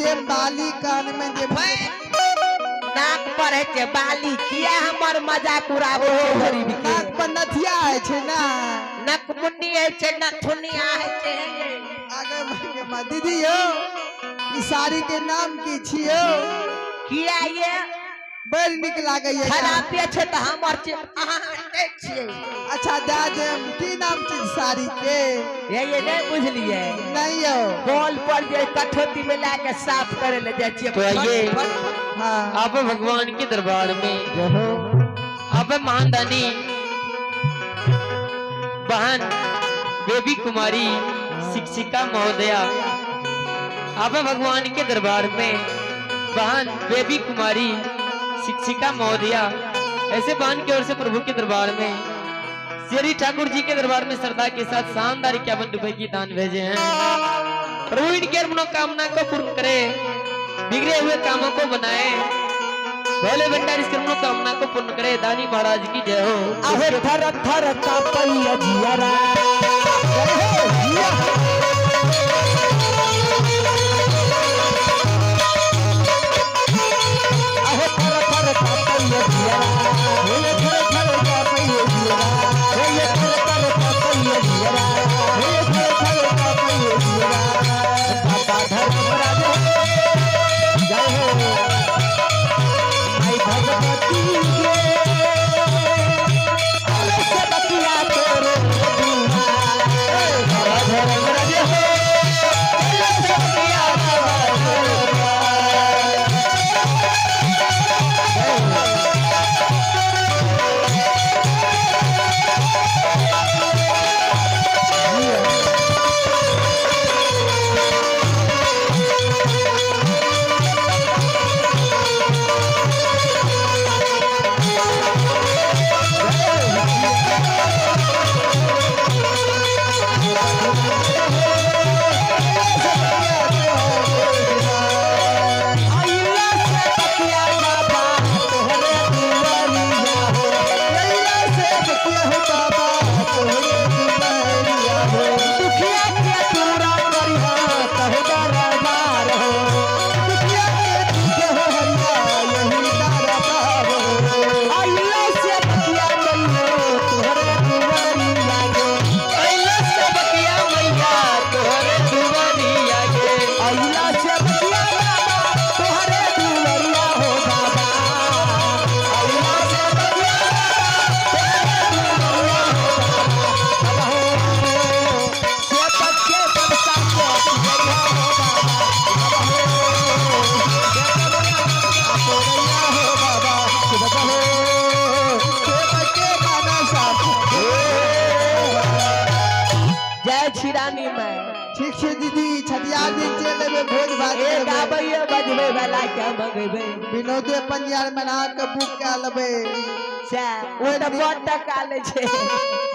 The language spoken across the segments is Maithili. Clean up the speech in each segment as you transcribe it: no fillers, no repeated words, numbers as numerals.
देब, बाली कान में देब। नाक पर है छै बाली, किया हमर मजाक उड़ाबै छै गरीब के? नाक पर नथिया है छै ना। नकमुन्नी है छै, नथुनिया है छै। आगे मांगे माँ दीदी यौ, ई साड़ी के नाम की छियौ? किया ये बड़ नीक लागैया। खराबे छै तऽ हमर छै, अहाँ हटै छियै। अच्छा दए देब, की नाम छै साड़ी के? ये नहि बुझलियै? नहीं यौ। कल पर जे कठौती में ला के साफ करे ले जाइ छियै। तो आइए। हाँ। आप भगवान के दरबार में जय हो। आप महानदानी बहन बेबी कुमारी शिक्षिका महोदया, आप भगवान के दरबार में बहन बेबी कुमारी शिक्षिका महोदया, ऐसे बहन की ओर से प्रभु के दरबार में श्री ठाकुर जी के दरबार में श्रद्धा के साथ शानदार 51 रुपए की दान भेजे हैं। प्रभु इनकी मनोकामना को पूर्ण करे, बिगड़े हुए कामों को बनाए, भोले भंडारी इसकी मनोकामना को पूर्ण करे। दानी महाराज की जय हो। अहे थर थर कांपैया जियरा। जय हो, जिया। अहे थर थर कांपैया जियरा। हे थर थर कांपैया जियरा। हे थर थर कांपैया जियरा। हे थर थर कांपैया जियरा। बाबा धर्मराज जय हो। आई भगवती के अलस बतिया तोरे दुआ। बाबा धर्मराज हो, अलस बतिया तोरे दुआ। अइला से बतिया बाबा तोहरे दुआरिया हो। लैला से बतिया हो बाबा तोहरे दुआरिया हो। दुखिया के पूरा करिहा कहे दरबार हो। दुखिया के दुख हो हरिया यही दरबार हो। अइला से बतिया मैया तोहरे दुआरिया हो। अइला से बतिया मैया तोहरे दुआरिया के। अइला से बतिया बाबा तोहरे दुआरिया हो बाबा। अइला से बतिया बाबा तोहरे दुआरिया हो बाबा। बाबा हो से बच्चे बनसा को दुआरिया हो बाबा। बाबा हो से तोरैया हो बाबा बाबा हो से बच्चे माना साथ। जय श्री रानी मैं। ठीक छै दीदी, छठियार दिन चलि एबै, भोज भात ए करबै। गाबैये बजबै वाला के मंगेबै। विनोदे पंजियार मना के बुक कए लेबै। सएह, ओ तऽ बड़ टका लै छै।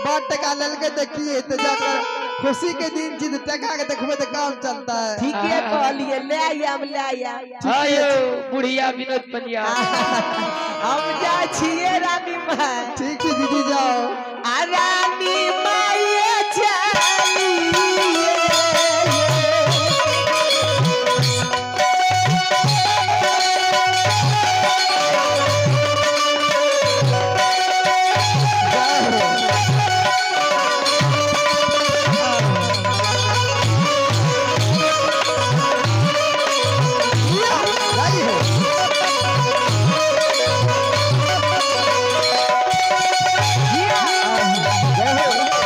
बड़ टका लेलकै तऽ की हेतै, जाकर खुशी के दिन छी तऽ टका के देखबै तऽ काम चलता है। ठीके कहलियै, ले आयब ले आयब। आयो बुढ़िया विनोद पंजिया। हम जाइ छियै रानी माय। ठीक छै दीदी, जाओ। आ रानी माय चलिए। जय हो। जय हो। जय हो।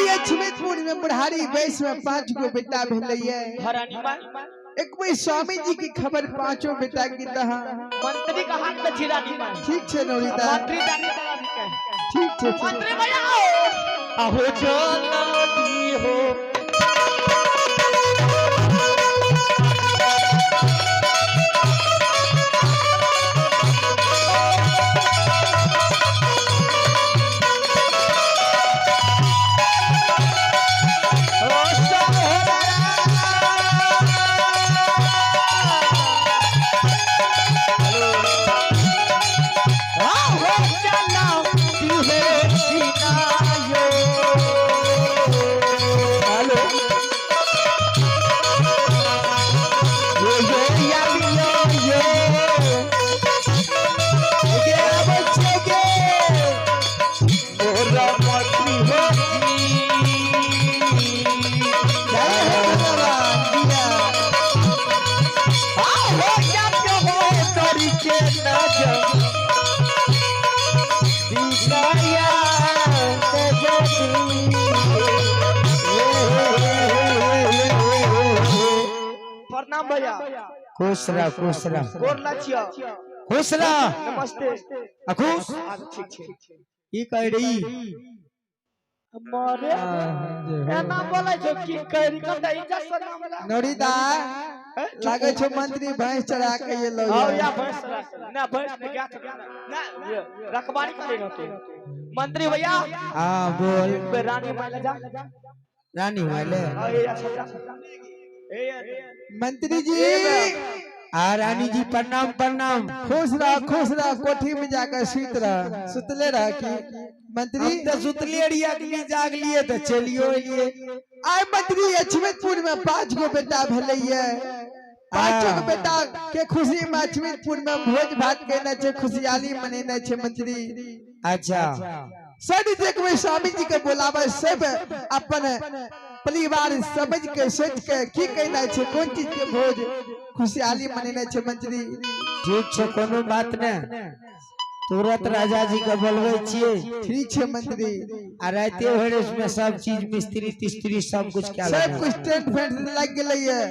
आइ अछमितपुर में बुढ़ारी वयस में 5 गो बेटा भेलैये। हरानी माई। एक बेर स्वामी जी की खबर पांचों बेटा की दहा। मंत्री का हाथ में छिरा नी माई। ठीक छे नौरिता। मंत्री जानी तारा दी के। ठीक छे। मंत्री भैया आहो चलो दी हो। प्रणाम भैया। खुश रह, खुश रह। गोर लाछियो। खुश रह। नमस्ते। अखुश। ठीक छे। की कह रही? मरे एना बोलै छौ की कह रही? कत इज्जत से नाम ला। नौरिता लागे छौ मंत्री भैंस चरा के एलो। हां या भैंस ना, भैंस ने गाय ना रखवारी करे रहते। मंत्री भैया। हां बोल। रानी माइले जा। रानी माइले। हां ए अच्छा। मंत्री जी। आ रानी जी प्रणाम प्रणाम। खुश रह, खुश रह। कोठी में जाकर सुत रह, सुतले रह की मंत्री? हम तो सुतले रहिए, अगली जाग लिए तो चलियो लिए। आय मंत्री अछमितपुर में 5 गो बेटा भेलैये। 5 गो बेटा के खुशी में अछमितपुर में भोज भात केने छे, खुशहाली मनेने छे मंत्री। अच्छा। सब देखबे स्वामी जी के बोलावे, सब अपन परिवार समझ के सोच के की कहना छे, कोन चीज के भोज खुशहाली मनेने छे मंत्री। ठीक छे, कोनो बात ने। तुरंत राजा जी के बोलबै छियै। ठीक छे मंत्री। आ राते भर इसमें सब चीज मिस्त्री तिस्त्री सब कुछ क्या सब कुछ टेंट फेंट लाग गेलैये।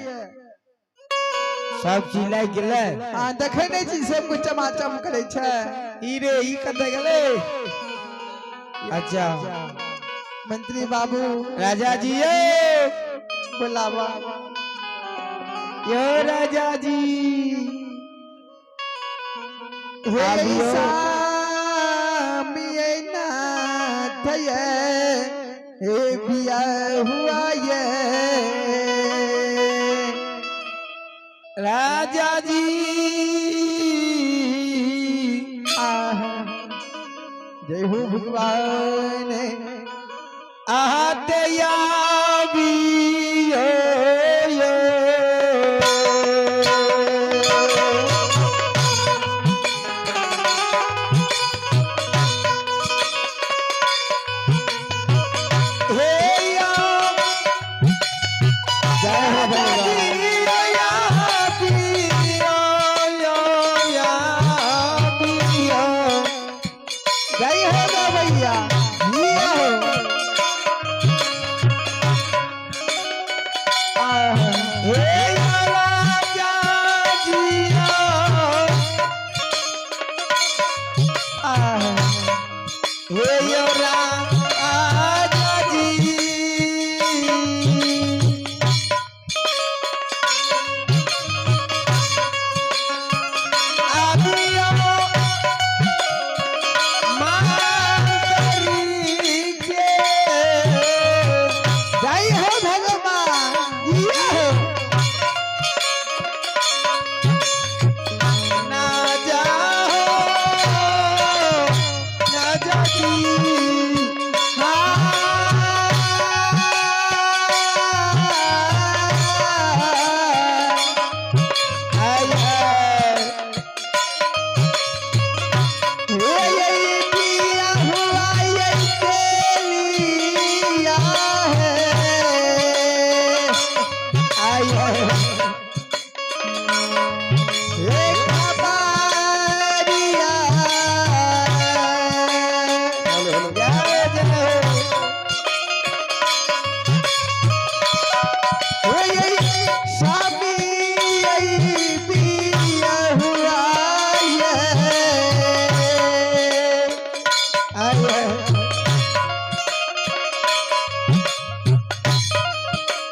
सब चीज लाग गेलै। हां देखै नै छी सब कुछ चमाचम करै छै। ई रे ई कतऽ गेलै? अच्छा मंत्री बाबू। राजा जी ये बोलावा। यो राजा जी। हे स्वामी नाथ ये हे बिया हुआ ये राजा जी। जय हो भगवान। आते याबी यो यो। हे या जय हो भगवान। जय हो भैया। जिया हो।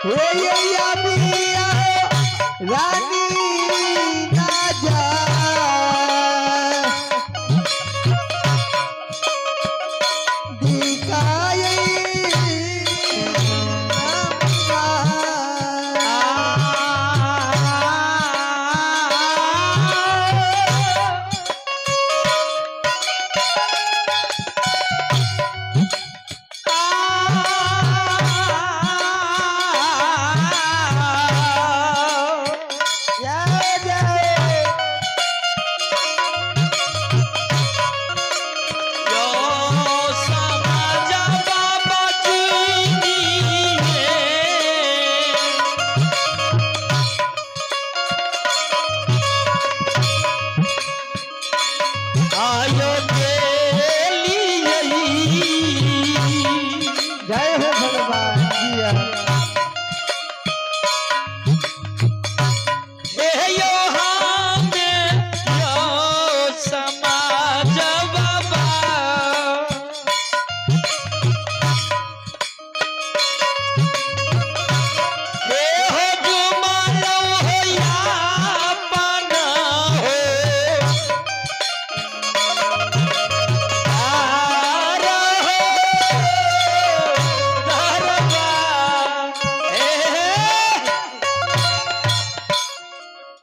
हे ये या मिया हो रानी।